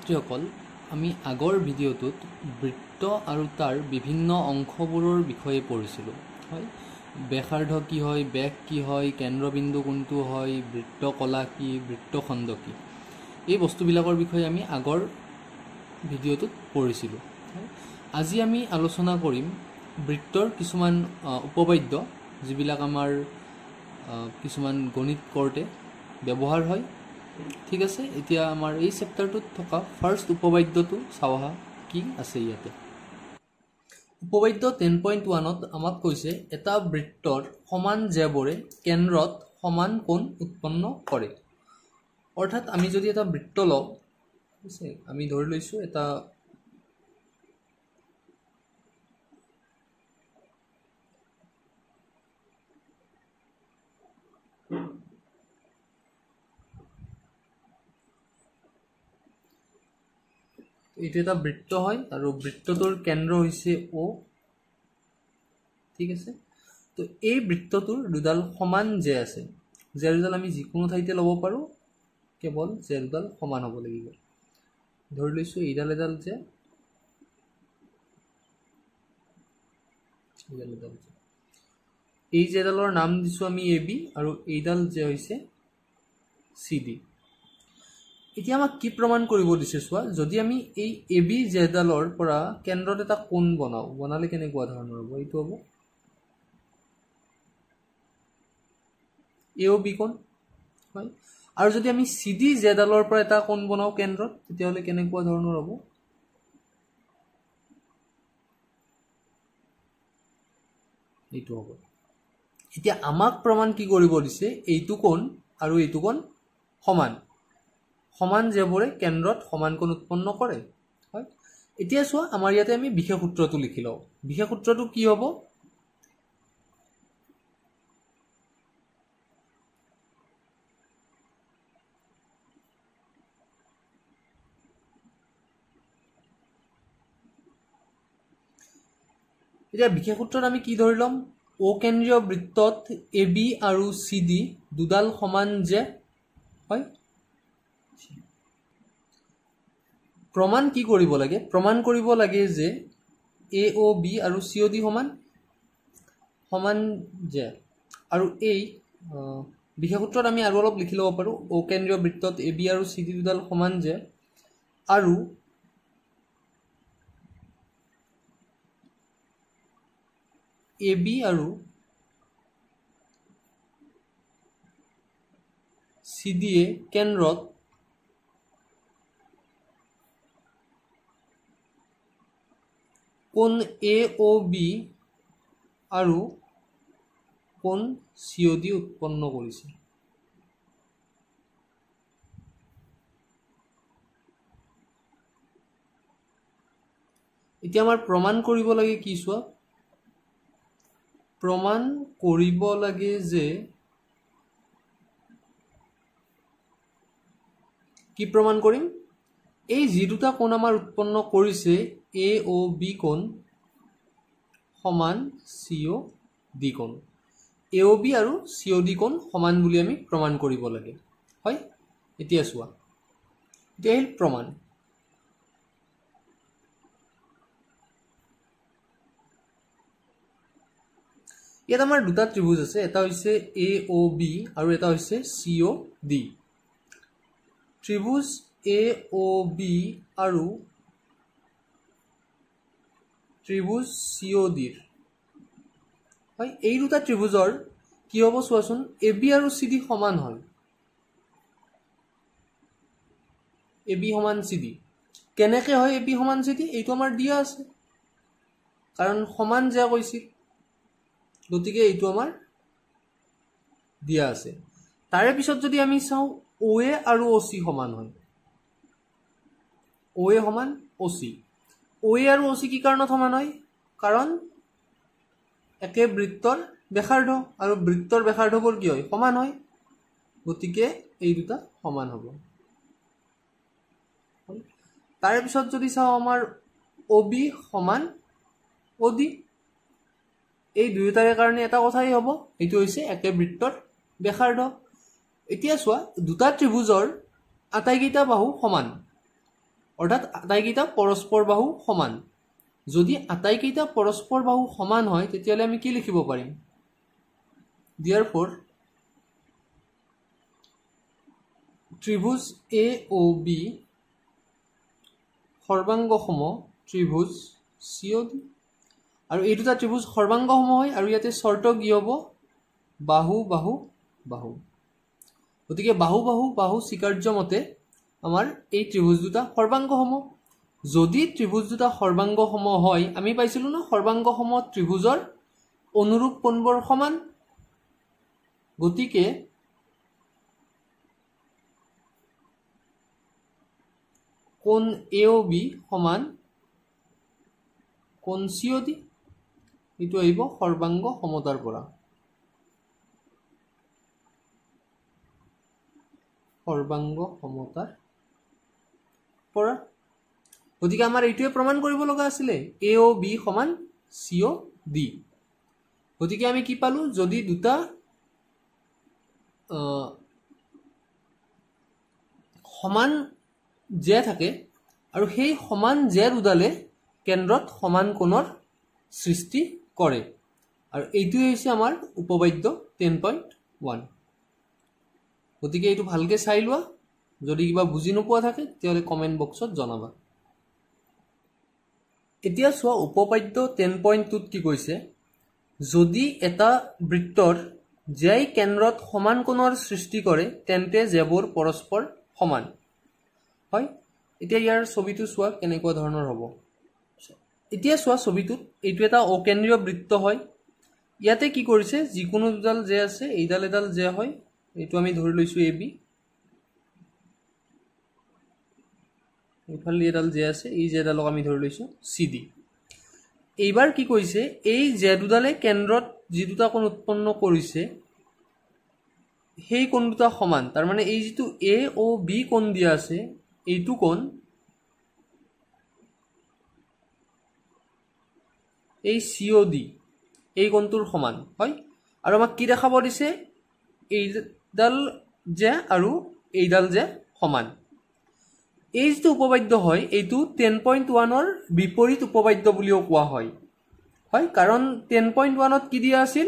ছাত্ৰীসকল, আমি আগৰ ভিডিঅ'টোত বৃত্ত আৰু তাৰ বিভিন্ন অংশবোৰৰ বিষয়ে পঢ়িছিলোঁ। হয়, ব্যাসাৰ্ধ কি হয়, ব্যাস কি হয়, কেন্দ্ৰবিন্দু কোনটো হয়, বৃত্তকলা কি, বৃত্তখণ্ড কি, এই বস্তুবিলাকৰ বিষয়ে আমি আগৰ ভিডিঅ'টোত পঢ়িছিলোঁ। আজি আমি আলোচনা কৰিম বৃত্তৰ কিছুমান উপবাদ্য, যিবিলাক আমাৰ কিছুমান গণিত কৰোঁতে ব্যৱহাৰ হয়। ঠিক আছে, এতিয়া আমাৰ এই চেপ্টাৰটোত থকা ফাৰ্ষ্ট উপবাদ্যটো চাওঁ আহা কি আছে ইয়াতে। উপবাদ্য 10.1ত আমাক কৈছে এটা বৃত্তৰ সমান জ্যাবোৰে কেন্দ্ৰত সমান কোণ উৎপন্ন কৰে। অৰ্থাৎ আমি যদি এটা বৃত্ত লওঁ, ঠিক আছে, আমি ধৰি লৈছোঁ এটা এইটো এটা বৃত্ত হয় আৰু বৃত্তটোৰ কেন্দ্ৰ হৈছে অ'। ঠিক আছে, তো এই বৃত্তটোৰ দুডাল সমান জে আছে, জে দুডাল আমি যিকোনো ঠাইতে ল'ব পাৰোঁ, কেৱল জে দুডাল সমান হ'ব লাগিব। ধৰি লৈছোঁ এইডাল এডাল জে, এইডাল এডাল জে। এই জেডালৰ নাম দিছোঁ আমি এ বি আৰু এইডাল জে হৈছে চি ডি। এতিয়া আমাক কি প্ৰমাণ কৰিব দিছে চোৱা, যদি আমি এই এ বি জেডালৰ পৰা কেন্দ্ৰত এটা কোণ বনাওঁ, বনালে কেনেকুৱা ধৰণৰ হ'ব, এইটো হ'ব এ অ' বি কোণ হয়। আৰু যদি আমি চি ডি জেডালৰ পৰা এটা কোণ বনাওঁ কেন্দ্ৰত, তেতিয়াহ'লে কেনেকুৱা ধৰণৰ হ'ব, এইটো হ'ব। এতিয়া আমাক প্ৰমাণ কি কৰিব দিছে, এইটো কোণ আৰু এইটো কোণ সমান, সমান জেবোৰে কেন্দ্ৰত সমান কোণ উৎপন্ন কৰে। হয়, এতিয়া চোৱা আমাৰ ইয়াতে আমি বিশেষ সূত্ৰটো লিখি লওঁ। বিশেষ সূত্ৰটো কি হ'ব, এতিয়া বিশেষ সূত্ৰত আমি কি ধৰি ল'ম, অ' কেন্দ্ৰীয় বৃত্তত এ বি আৰু চি ডি দুডাল সমান জে হয়। প্ৰমাণ কি কৰিব লাগে, প্ৰমাণ কৰিব লাগে যে এ অ' বি আৰু চি অ' ডি সমান, সমান জে। আৰু এই বিশেষ সূত্ৰত আমি আৰু অলপ লিখি ল'ব পাৰোঁ, অ' কেন্দ্ৰীয় বৃত্তত এ বি আৰু চি ডি দুডাল সমান জে আৰু এ বি আৰু চি ডি এ কেন্দ্ৰত কোণ এ অ' বি আৰু কোণ চি অ' ডি উৎপন্ন কৰিছে। এতিয়া আমাৰ প্ৰমাণ কৰিব লাগে কি চোৱা, প্ৰমাণ কৰিব লাগে যে কি প্ৰমাণ কৰিম, এই যি দুটা কোণ আমাৰ উৎপন্ন কৰিছে এ অ' বি কোণ সমান চি অ' ডি কোণ, এ অ' বি আৰু চি অ' ডি কোণ সমান বুলি আমি প্ৰমাণ কৰিব লাগে। হয়, এতিয়া চোৱা, এতিয়া আহিল প্ৰমাণ। ইয়াত আমাৰ দুটা ত্ৰিভুজ আছে, এটা হৈছে এ অ' বি আৰু এটা হৈছে চি অ' ডি। ত্ৰিভুজ এ অ' বি আৰু ত্ৰিভুজ চি অ' ডিৰ, হয়, এই দুটা ত্ৰিভুজৰ কি হ'ব চোৱাচোন, এ বি আৰু চি ডি সমান হয়, এ বি সমান চি ডি। কেনেকৈ হয় এ বি সমান চি ডি, এইটো আমাৰ দিয়া আছে, কাৰণ সমান যে কৈছিল, গতিকে এইটো আমাৰ দিয়া আছে। তাৰে পিছত যদি আমি চাওঁ অ' এ আৰু অ' চি সমান হয়, অ' এ সমান অ' চি। অ' এ আৰু অ' চি কি কাৰণত সমান হয়, কাৰণ একে বৃত্তৰ ব্যাসাৰ্ধ আৰু বৃত্তৰ ব্যাসাৰ্ধবোৰ কি হয়, সমান হয়, গতিকে এই দুটা সমান হ'ব। তাৰে পিছত যদি চাওঁ আমাৰ অ' বি সমান অ' ডি, এই দুয়োটাৰে কাৰণে এটা কথাই হ'ব, এইটো হৈছে একে বৃত্তৰ ব্যাসাৰ্ধ। এতিয়া চোৱা দুটা ত্ৰিভুজৰ আটাইকেইটা বাহু সমান, অৰ্থাৎ আটাইকেইটা পৰস্পৰ বাহু সমান। যদি আটাইকেইটা পৰস্পৰ বাহু সমান হয় তেতিয়াহ'লে আমি কি লিখিব পাৰিম? দিয়াৰফ'ৰ ত্ৰিভুজ এ অ' বি সৰ্বাংগসম ত্ৰিভুজ চি অ' ডি, আৰু এই দুটা ত্ৰিভুজ সৰ্বাংগসম হয় আৰু ইয়াতে চৰ্ত কি হ'ব? বাহু বাহু বাহু। গতিকে বাহু বাহু বাহু স্বীকাৰ্য মতে আমাৰ এই ত্ৰিভুজ দুটা সৰ্বাংগসম। যদি ত্ৰিভুজ দুটা সৰ্বাংগসম হয়, আমি পাইছিলোঁ ন সৰ্বাংগসম ত্ৰিভুজৰ অনুৰূপ কোণবোৰ সমান, গতিকে কোণ এ অ' বি সমান কোণ চি অ' ডি। এইটো আহিব সৰ্বাংগ সমতাৰ পৰা। সৰ্বাংগ সমতাৰ পৰা। গতিকে আমাৰ এইটোৱে প্ৰমাণ কৰিব লগা আছিলে এ অ' বি সমান চি অ' ডি। গতিকে আমি কি পালোঁ? যদি দুটা সমান জে থাকে আৰু সেই সমান জে দুডালে কেন্দ্ৰত সমান কোণৰ সৃষ্টি কৰে, আৰু এইটোৱে হৈছে আমাৰ উপবাদ্য 10.1। গতিকে এইটো ভালকৈ চাই লোৱা, যদি কিবা বুজি নোপোৱা থাকে তেতিয়াহ'লে কমেণ্ট বক্সত জনাবা। এতিয়া চোৱা উপপাদ্য 10.2 কি কৈছে? যদি এটা বৃত্তৰ জেই কেন্দ্ৰত সমান কোণৰ সৃষ্টি কৰে তেন্তে জেবোৰ পৰস্পৰ সমান হয়। এতিয়া ইয়াৰ ছবিটো চোৱা কেনেকুৱা ধৰণৰ হ'ব। এতিয়া চোৱা ছবিটোত এইটো এটা অকেন্দ্ৰীয় বৃত্ত হয়। ইয়াতে কি কৰিছে, যিকোনো দুডাল জে আছে, এইডাল এডাল জে হয়, এইটো আমি ধৰি লৈছোঁ এ বি, এইফালে এডাল জে আছে, এই জেডালক আমি ধৰি লৈছোঁ চি ডি। এইবাৰ কি কৰিছে, এই জে দুডালে কেন্দ্ৰত যি দুটা কোণ উৎপন্ন কৰিছে সেই কোণ দুটা সমান। তাৰমানে এই যিটো এ অ' বি কোণ দিয়া আছে এইটো কোণ এই চি অ' ডি এই কোণটোৰ সমান হয়। আৰু আমাক কি দেখাব দিছে, এইডাল জে আৰু এইডাল জে সমান। এই যিটো উপবাদ্য হয় এইটো 10.1ৰ বিপৰীত উপবাদ্য বুলিও কোৱা হয়। হয়, কাৰণ 10.1ত কি দিয়া আছিল,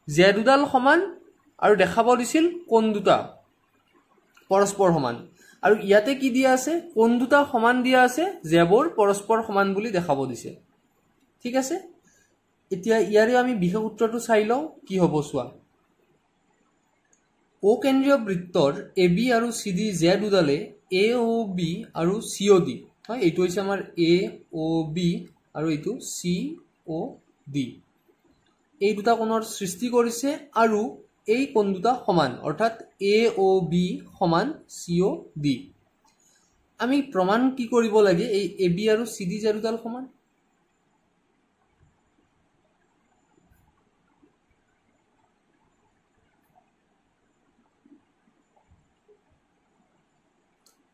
জে দুডাল সমান আৰু দেখাব দিছিল কোণ দুটা পৰস্পৰ সমান, আৰু ইয়াতে কি দিয়া আছে, কোণ দুটা সমান দিয়া আছে, জেবোৰ পৰস্পৰ সমান বুলি দেখাব দিছে। ঠিক আছে, এতিয়া ইয়াৰে আমি বিশেষ সূত্ৰটো চাই লওঁ কি হ'ব। চোৱা, অ' কেন্দ্ৰীয় বৃত্তৰ এ বি আৰু চি ডি জে দুডালে এ অ' বি আৰু চি অ' ডি হয়, এইটো হৈছে আমাৰ এ অ' বি আৰু এইটো চি অ' ডি, এই দুটা কোণৰ সৃষ্টি কৰিছে আৰু এই কোণ দুটা সমান, অৰ্থাৎ এ অ' বি সমান চি অ' ডি। আমি প্ৰমাণ কি কৰিব লাগে, এই এ বি আৰু চি ডি জে দুডাল সমান।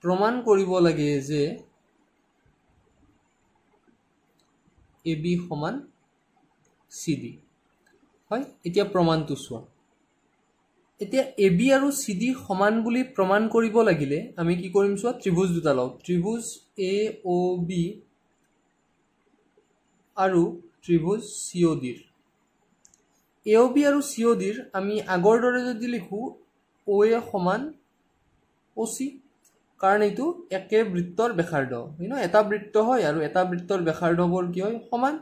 প্ৰমাণ কৰিব লাগে যে এ বি সমান চি ডি হয়। এতিয়া প্ৰমাণটো চোৱা, এতিয়া এ বি আৰু চি ডি সমান বুলি প্ৰমাণ কৰিব লাগিলে আমি কি কৰিম চোৱা, ত্ৰিভুজ দুটা লওঁ, ত্ৰিভুজ এ অ' বি আৰু ত্ৰিভুজ চি অ' ডিৰ। এ অ' বি আৰু চি অ' ডিৰ আমি আগৰ দৰে যদি লিখোঁ অ' এ সমান অ' চি, কাৰণ এইটো একে বৃত্তৰ ব্যাসাৰ্ধ হয় ন, এটা বৃত্ত হয় আৰু এটা বৃত্তৰ ব্যাসাৰ্ধবোৰ কি হয়, সমান।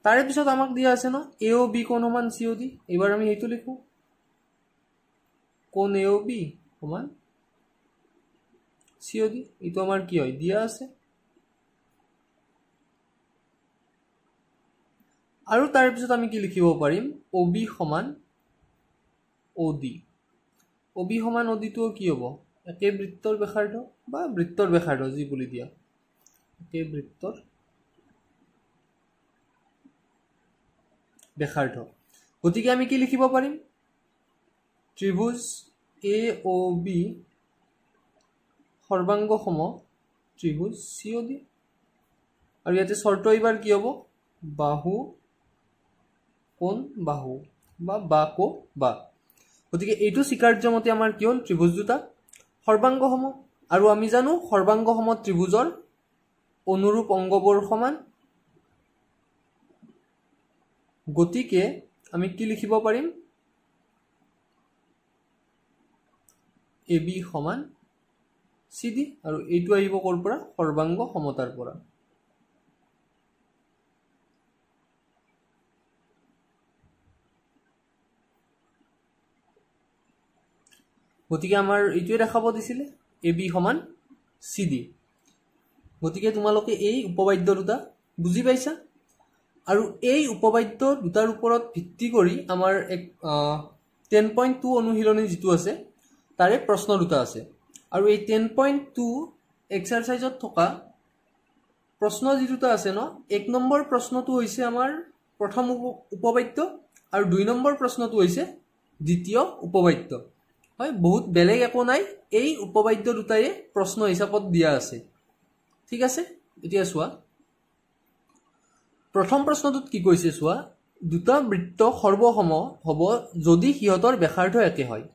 তাৰে পিছত আমাক দিয়া আছে ন এ অ' বি কোণ সমান চি অ' ডি, এইবাৰ আমি সেইটো লিখোঁ, কোণ এ অ' বি সমান চি অ' ডি, এইটো আমাৰ কি হয় দিয়া আছে। আৰু তাৰ পিছত আমি কি লিখিব পাৰিম, অ' বি সমান অ' ডি। অ' বি সমান অ' ডিটোও কি হ'ব, একে বৃত্তৰ ব্যাসাৰ্ধ বা বৃত্তৰ ব্যাসাৰ্ধ যি বুলি দিয়া, একে বৃত্তৰ ব্যাসাৰ্ধ। গতিকে আমি কি লিখিব পাৰিম, ত্ৰিভুজ এ অ' বি সৰ্বাংগসম ত্ৰিভুজ চি অ' ডি, আৰু ইয়াতে চৰ্ত এইবাৰ কি হ'ব, বাহু কোণ বাহু বা বা কো বা। গতিকে এইটো স্বীকাৰ্য মতে আমাৰ কি হ'ল, ত্ৰিভুজ দুটা সৰ্বাংগসম। আৰু আমি জানো সৰ্বাংগসম ত্ৰিভুজৰ অনুৰূপ অংগবোৰ সমান। গতিকে আমি কি লিখিব পাৰিম, এ বি সমান চি ডি। আৰু এইটো আহিব ক'ৰ পৰা, সৰ্বাংগ সমতাৰ পৰা। গতিকে আমাৰ এইটোৱে দেখাব দিছিলে, এ বি সমান চি ডি। গতিকে তোমালোকে এই উপবাদ্য দুটা বুজি পাইছা। আৰু এই উপবাদ্য দুটাৰ ওপৰত ভিত্তি কৰি আমাৰ এক 10.2 অনুশীলনী যিটো আছে তাৰে প্ৰশ্ন দুটা আছে। আৰু এই 10.2 এক্সাৰচাইজত থকা প্ৰশ্ন যি দুটা আছে ন, 1 নম্বৰ প্ৰশ্নটো হৈছে আমাৰ প্ৰথম উপবাদ্য আৰু 2 নম্বৰ প্ৰশ্নটো হৈছে দ্বিতীয় উপবাদ্য। হয়, বহুত বেলেগ একো নাই, এই উপবাদ্য দুটায়ে প্ৰশ্ন হিচাপত দিয়া আছে। ঠিক আছে, এতিয়া চোৱা প্ৰথম প্ৰশ্নটোত কি কৈছে চোৱা, দুটা বৃত্ত সৰ্বসম হ'ব যদি সিহঁতৰ ব্যাসাৰ্ধ একে হয়।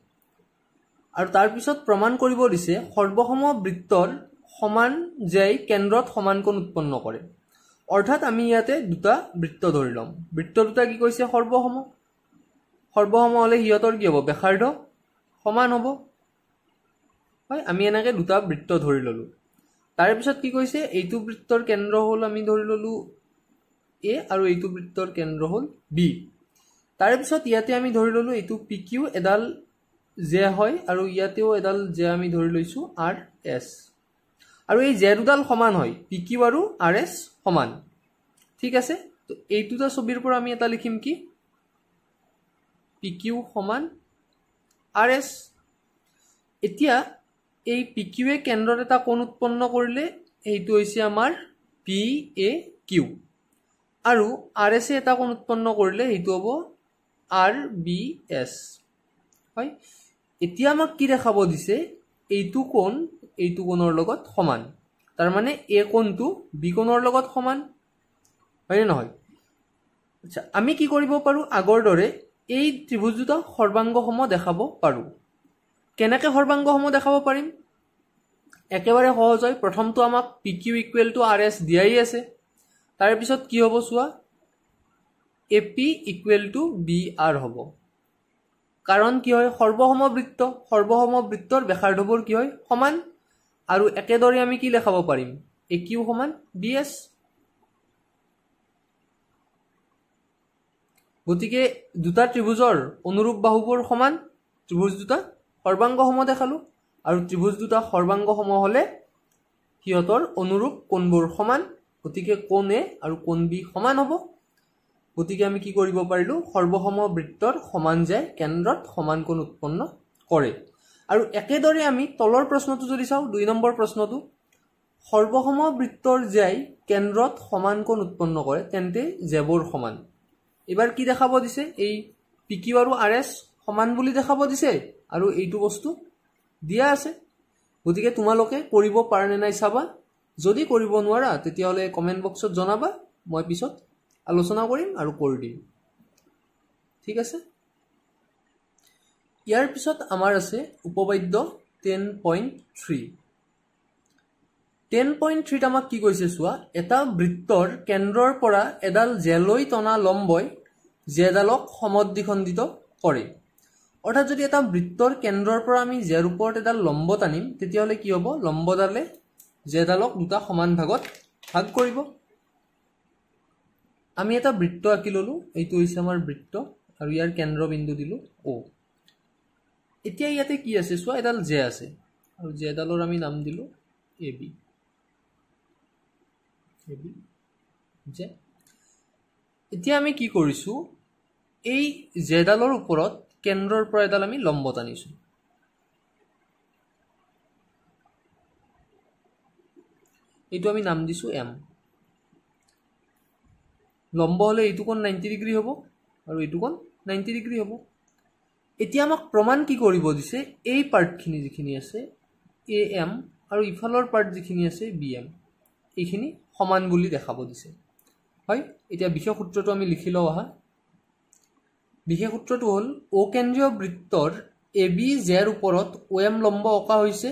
আৰু তাৰপিছত প্ৰমাণ কৰিব দিছে সৰ্বসম বৃত্তৰ সমান জ্যাই কেন্দ্ৰত সমান কোণ উৎপন্ন কৰে। অৰ্থাৎ আমি ইয়াতে দুটা বৃত্ত ধৰি ল'ম। বৃত্ত দুটা কি কৈছে, সৰ্বসম। সৰ্বসম হ'লে সিহঁতৰ কি হ'ব, ব্যাসাৰ্ধ সমান হ'ব। হয়, আমি এনেকৈ দুটা বৃত্ত ধৰি ল'লোঁ। তাৰপিছত কি কৈছে, এইটো বৃত্তৰ কেন্দ্ৰ হ'ল আমি ধৰি ল'লোঁ এ আৰু এইটো বৃত্তৰ কেন্দ্ৰ হ'ল বি। তাৰপিছত ইয়াতে আমি ধৰি ল'লোঁ এইটো পি কিউ এডাল জে হয় আৰু ইয়াতেও এডাল জে আমি ধৰি লৈছোঁ আৰ এছ। আৰু এই জে দুডাল সমান হয়, পি কিউ আৰু আৰ এছ সমান। ঠিক আছে, তো এই দুটা ছবিৰ পৰা আমি এটা লিখিম কি, পি কিউ সমান আৰ এছ। এতিয়া এই পি কিউৱে কেন্দ্ৰত এটা কোণ উৎপন্ন কৰিলে সেইটো হৈছে আমাৰ পি এ কিউ, আৰু আৰ এছে এটা কোণ উৎপন্ন কৰিলে সেইটো হ'ব আৰ বি এছ। হয়, এতিয়া আমাক কি দেখাব দিছে, এইটো কোণ এইটো কোণৰ লগত সমান, তাৰমানে এ কোণটো বি কোণৰ লগত সমান, হয়নে নহয়? আচ্ছা, আমি কি কৰিব পাৰোঁ, আগৰ দৰে এই ত্ৰিভুজ দুটা সৰ্বাংগসম দেখাব পাৰোঁ। কেনেকৈ সৰ্বাংগসম দেখাব পাৰিম, একেবাৰে সহজ হয়। প্ৰথমটো আমাক P Q equal to R S দিয়াই আছে। তাৰপিছত কি হ'ব চোৱা, A P equal to B R হ'ব। কাৰণ কি হয়, সৰ্বসম বৃত্ত, সৰ্বসম বৃত্তৰ ব্যাসাৰ্ধবোৰ কি হয়, সমান। আৰু একেদৰে আমি কি দেখাব পাৰিম, এ কিউ সমান বি এছ। গতিকে দুটা ত্ৰিভুজৰ অনুৰূপ বাহুবোৰ সমান, ত্ৰিভুজ দুটা সৰ্বাংগসম দেখালোঁ। আৰু ত্ৰিভুজ দুটা সৰ্বাংগসম হ'লে সিহঁতৰ অনুৰূপ কোণবোৰ সমান, গতিকে কোণ এ আৰু কোণ বি সমান হ'ব। গতিকে আমি কি কৰিব পাৰিলোঁ, সৰ্বসম বৃত্তৰ সমান যায় কেন্দ্ৰত সমান কোণ উৎপন্ন কৰে। আৰু একেদৰে আমি তলৰ প্ৰশ্নটো যদি চাওঁ, 2 নম্বৰ প্ৰশ্নটো, সৰ্বসম বৃত্তৰ জ্যাই কেন্দ্ৰত সমান কোণ উৎপন্ন কৰে তেন্তে জেবোৰ সমান। এইবাৰ কি দেখাব দিছে, এই পি কিউ আৰু আৰ এছ সমান বুলি দেখাব দিছে আৰু এইটো বস্তু দিয়া আছে। গতিকে তোমালোকে কৰিব পাৰানে নাই চাবা, যদি কৰিব নোৱাৰা তেতিয়াহ'লে কমেণ্ট বক্সত জনাবা, মই পিছত আলোচনা কৰিম আৰু কৰি দিম। ঠিক আছে, ইয়াৰ পিছত আমাৰ আছে উপবাদ্য 10.3। 10.3ত আমাক কি কৈছে চোৱা, এটা বৃত্তৰ কেন্দ্ৰৰ পৰা এডাল জেলৈ টনা লম্বই জেডালক সমদ্বিখণ্ডিত কৰে। অৰ্থাৎ যদি এটা বৃত্তৰ কেন্দ্ৰৰ পৰা আমি জেৰ ওপৰত এডাল লম্ব টানিম, তেতিয়াহ'লে কি হ'ব, লম্বডালে জেডালক দুটা সমান ভাগত ভাগ কৰিব। আমি এটা বৃত্ত আঁকি ল'লোঁ, এইটো হৈছে আমাৰ বৃত্ত আৰু ইয়াৰ কেন্দ্ৰবিন্দু দিলোঁ অ'। এতিয়া ইয়াতে কি আছে চোৱা, এডাল জে আছে আৰু জেডালৰ আমি নাম দিলোঁ A B, A B J. এতিয়া আমি কি কৰিছোঁ, এই জেডালৰ ওপৰত কেন্দ্ৰৰ পৰা এডাল আমি লম্ব টানিছোঁ। এইটো আমি নাম দিছোঁ এম। লম্ব হ'লে এইটো কোণ 90 ডিগ্ৰী হ'ব আৰু এইটো কোণ 90 ডিগ্ৰী হ'ব। এতিয়া আমাক প্ৰমাণ কি কৰিব দিছে, এই পাৰ্টখিনি যিখিনি আছে এ এম আৰু ইফালৰ পাৰ্ট যিখিনি আছে বি এম, এইখিনি সমান বুলি দেখাব দিছে। হয়, এতিয়া বিশেষ সূত্ৰটো আমি লিখি লওঁ আহা। বিশেষ সূত্ৰটো হ'ল অ' কেন্দ্ৰীয় বৃত্তৰ এ বি জেৰ ওপৰত অ' এম লম্ব অঁকা হৈছে,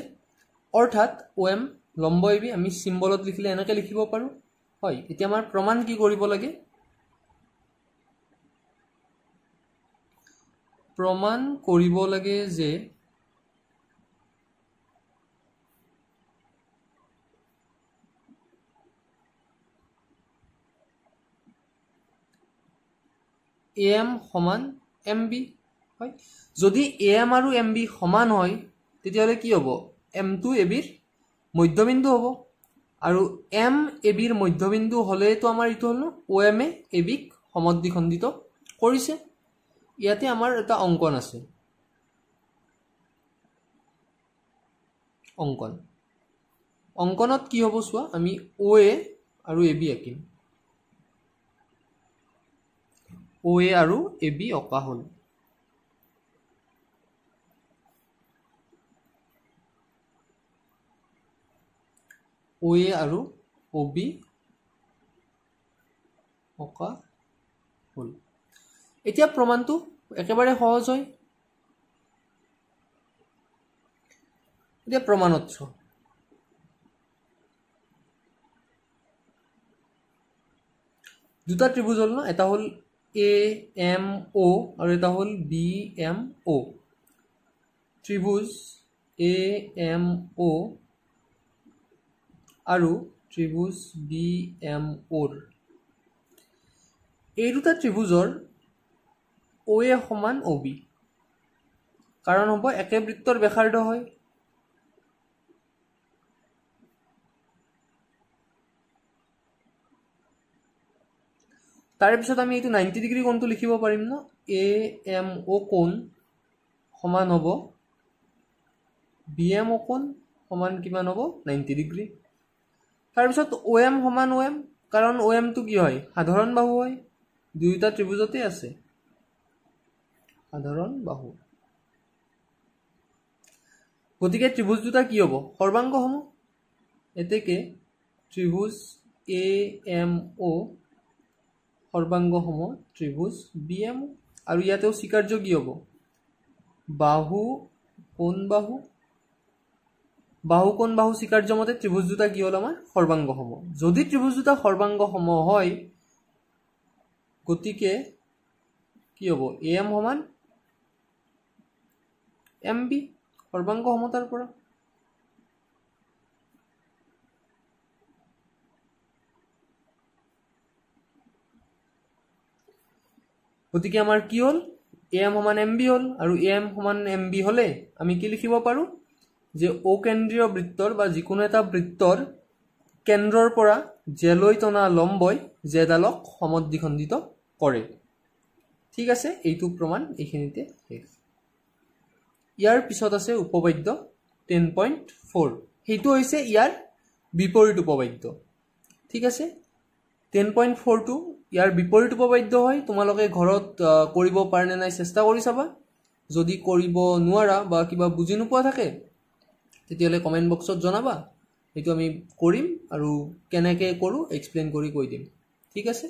অৰ্থাৎ অ' এম লম্ব এ বি আমি চিম্বলত লিখিলে এনেকৈ লিখিব পাৰোঁ। হয়, এতিয়া আমাৰ প্ৰমাণ কি কৰিব লাগে? প্ৰমাণ কৰিব লাগে যে এ এম সমান এম বি। হয়, যদি এ এম আৰু এম বি সমান হয় তেতিয়াহ'লে কি হ'ব? এমটো এ বিৰ মধ্যবিন্দু হ'ব, আৰু এম এ বিৰ মধ্যবিন্দু হ'লেতো আমাৰ এইটো হ'ল ন অ' এম এ বিক সমদ্বিখণ্ডিত কৰিছে। ইয়াতে আমাৰ এটা অংকন আছে, অংকন অংকনত কি হ'ব চোৱা, আমি অ' এ আৰু এ বি আঁকিম। অ' এ আৰু এ বি অঁকা হ'ল। অ' এ আৰু অ' বি অঁকা হ'ল। এতিয়া প্ৰমাণটো একেবাৰে সহজ হয়। এতিয়া প্ৰমাণত চোৱা, দুটা ত্ৰিভুজ হ'ল ন, এটা হ'ল এ এম অ' আৰু এটা হ'ল বি এম অ'। ত্ৰিভুজ এ এম অ' আৰু ত্ৰিভুজ বি এম অ'ৰ এই দুটা ত্ৰিভুজৰ অ' এ সমান অ' বি, কাৰণ হ'ব একে বৃত্তৰ ব্যাসাৰ্ধ হয়। তাৰপিছত আমি এইটো 90 ডিগ্ৰী কোণটো লিখিব পাৰিম ন, এ এম অ' কোণ সমান হ'ব বি এম অ' কোণ সমান কিমান হ'ব? 90 ডিগ্ৰী। তাৰপিছত অ' এম সমান অ' এম, কাৰণ অ' এমটো কি হয়? সাধাৰণ বাহু হয়, দুয়োটা ত্ৰিভুজতে আছে সাধাৰণ বাহু। গতিকে ত্ৰিভুজ দুটা কি হ'ব? সৰ্বাংগ সম। এতেকে ত্ৰিভুজ এ এম অ' সৰ্বাংগ সম ত্ৰিভুজ বি এম অ'। আৰু ইয়াতেও স্বীকাৰ্য কি হ'ব? বাহু কোণ বাহু, বাহু কোণ বাহু স্বীকাৰ্য মতে ত্ৰিভুজ দুটা কি হ'ল আমাৰ? সৰ্বাংগ সম। যদি ত্ৰিভুজ দুটা সৰ্বাংগ সম হয় গতিকে কি হ'ব? এ এম সমান এম বি, সৰ্বাংগ সমতাৰ পৰা। গতিকে আমাৰ কি হ'ল? এ এম সমান এম বি হ'ল, আৰু এ এম সমান এম বি হ'লে আমি কি লিখিব পাৰোঁ যে অ' কেন্দ্ৰীয় বৃত্তৰ বা যিকোনো এটা বৃত্তৰ কেন্দ্ৰৰ পৰা জেলৈ টনা লম্বই জেডালক সমদ্বিখণ্ডিত কৰে। ঠিক আছে, এইটো প্ৰমাণ এইখিনিতে শেষ। ইয়াৰ পিছত আছে উপপাদ্য 10.4, সেইটো হৈছে ইয়াৰ বিপৰীত উপপাদ্য। ঠিক আছে, 10.4টো ইয়াৰ বিপৰীত উপপাদ্য হয়। তোমালোকে ঘৰত কৰিব পাৰনে নাই চেষ্টা কৰি চাবা। যদি কৰিব নোৱাৰা বা কিবা বুজি নোপোৱা থাকে তেতিয়াহ'লে কমেণ্ট বক্সত জনাবা, সেইটো আমি কৰিম আৰু কেনেকৈ কৰোঁ এক্সপ্লেইন কৰি কৈ দিম। ঠিক আছে।